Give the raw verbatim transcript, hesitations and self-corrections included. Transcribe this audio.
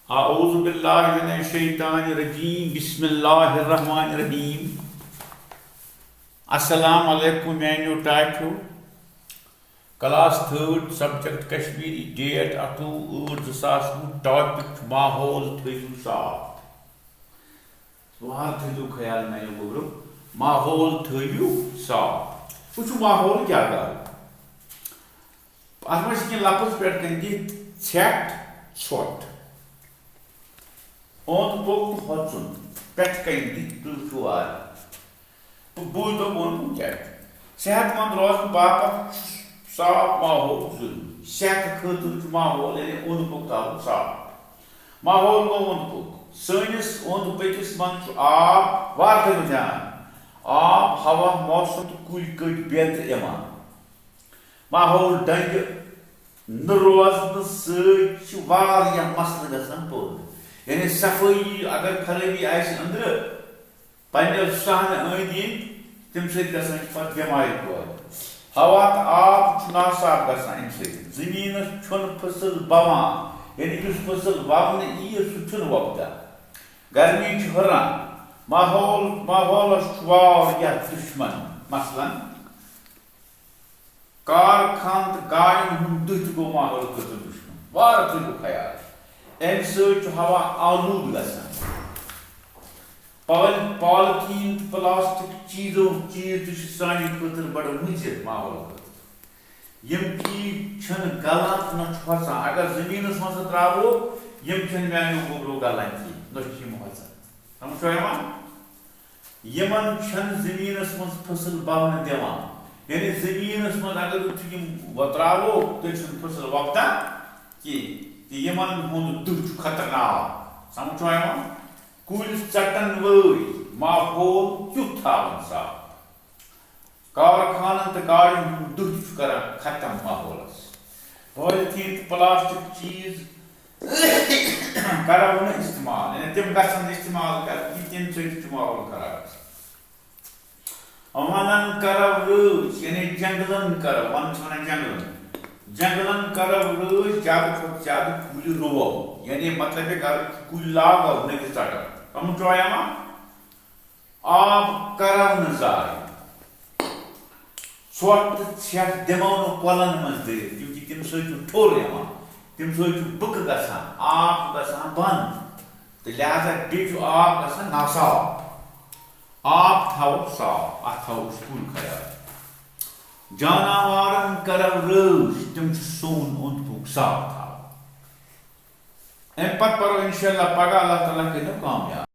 اعوذ باللہ من الشیطان الرجیم، بسم اللہ الرحمن الرحیم۔ السلام علیکم میانیو ٹاٹھیو۔ Class third, subject Kashmiri, date اَٹھووُہ ٲٹھ زٕ ساس وُہ، ٹاپک چھُ ماحول تھٲیِو صاف۔ وار تھٲیِو خیال میانیو گوٚبرو، ماحول تھٲیِو صاف۔ وٕچھِو ماحول کیٛاہ گوٚو۔ اَتھ منٛز چھِ کینٛہہ لفظ پٮ۪ٹھ کَنۍ دِتھ، ژھٮ۪ٹھ، ژھۄٹھ۔ اوٚنٛد پوٚک تہٕ ہۄژُن پٮ۪ٹھ کَنۍ دِتھ تُلفُوار۔ تہٕ بوٗزتو بہٕ وَنہٕ کیٛاہ چھُ۔ صحت مند روزنہٕ باپتھ چھُ صاف ماحول ضروٗری۔ صحتہٕ خٲطرٕ چھُ ماحول، یعنی اوٚنٛد پوٚک تھاوُن صاف۔ ماحول گوٚو اوٚنٛد پوٚک۔ سٲنِس اوٚنٛد پٔکِس منٛز چھُ آب، وارٕ تھٲیِو دھیان، آب، ہوا، موسم تہٕ کُلۍ کٔٹۍ بیترِ یِوان۔ ماحول ڈنٛگہِ نہٕ روزنہٕ سۭتۍ چھِ واریاہ مسلہٕ گژھان پٲدٕ۔ یعنی صفٲیی اگر خرٲبی آسہِ أنٛدرٕ، پننیو صحنہٕ أنٛدۍ أنٛدۍ، تَمہِ سۭتۍ گژھان چھِ پتہٕ بٮ۪مارِ پٲدٕ۔ ہوا تہٕ آب چھُ ناصاف گژھان اَمہِ سۭتۍ۔ زٔمیٖنَس چھُنہٕ فصل بَوان، یعنی یُس فصل وَونہٕ یِیہِ، سُہ چھُنہٕ وۄپدان۔ گرمی چھِ ہُران۔ ماحول، ماحولَس چھُ واریاہ دُشمن، مثلاً، کارخانہٕ تہٕ گاڑٮ۪ن ہُنٛد دُہ تہِ گوٚو ماحول خٲطرٕ دُشمن۔ وارٕ تھٲیِو خیال۔ اَمہِ سۭتۍ چھُ ہوا آلوٗد گژھان۔ پال-، پالیتھیٖن تہٕ پلاسٹک چیٖزو، چیٖز تہِ چھِ سانہِ خٲطرٕ بڑٕ مُضِر ماحول خٲطرٕ۔ یِم چیٖز چھِنہٕ گلان تہٕ نہ چھِ ہۄژان۔ اگر زٔمیٖنَس منٛز تہِ ترٛاوو، یِم چھِنہٕ میٛانیو گوٚبرو گلان کینٛہہ، نہ چھِ یِم ہۄژان۔ سمجھ چھوا یِوان؟ یِمن چھَنہٕ زٔمیٖنَس منٛز فصل بَونہٕ دِوان۔ یعنی زٔمیٖنَس منٛز اگر تُہۍ یِم وۄتراوو، تیٚلہِ چھُنہٕ فصل وۄپدان کینٛہہ۔ تہٕ یِمن ہُنٛد دُہ چھُ خطرناک۔ سمجھ چھُوا یِوان؟ کُلۍ ژَٹَن وٲلۍ ماحول کیُتھ تھاوَن صاف؟ کارخانن تہٕ گاڑٮ۪ن ہُنٛد دُہ تہِ چھُ کران ختم ماحولس۔ پالیتھیٖن تہٕ پلاسٹک چیٖز کرو نہٕ استعمال، یعنی تِم گژھن نہٕ استعمال کرٕنۍ کینٛہہ، تَمہِ سۭتۍ چھُ ماحول خراب گژھان۔ وَنَن کرو رٲچھ، یعنی جنگلن کرو، وَن چھِ وَنان جنگلن۔ جنگلن کرو رٲچھ، زیادٕ کھۄتہٕ زیادٕ کُلۍ رُوو، یعنی مطلب یہِ کرو کُلۍ لاگو، نہ کہِ ژَٹو۔ سمجھ چھُوا یِوان؟ آب کرو نہٕ ضایع۔ ژھۄٹھ تہٕ ژھٮ۪ٹھ دِمو نہٕ کۄلن منٛز دٲرِتھ، کیونکہ تَمہِ سۭتۍ چھُ ٹھوٚر یِوان، تَمہِ سۭتۍ چھُ بُکہٕ گژھان، آب چھُ گژھان بنٛد، تہٕ لہذا بیٚیہِ چھُ آب گژھان ناصاف۔ آب تھاوو صاف، اَتھ تھاوو أسۍ پوٗرٕ خیال۔ جاناوارن کرو رٲچھ، تِم چھِ سون اوٚنٛد پوٚک صاف تھاوان۔ اَمہِ پتہٕ پرو انشاءاللہ پگاہ، اللہ تعالیٰ کٔرِنو کامیاب۔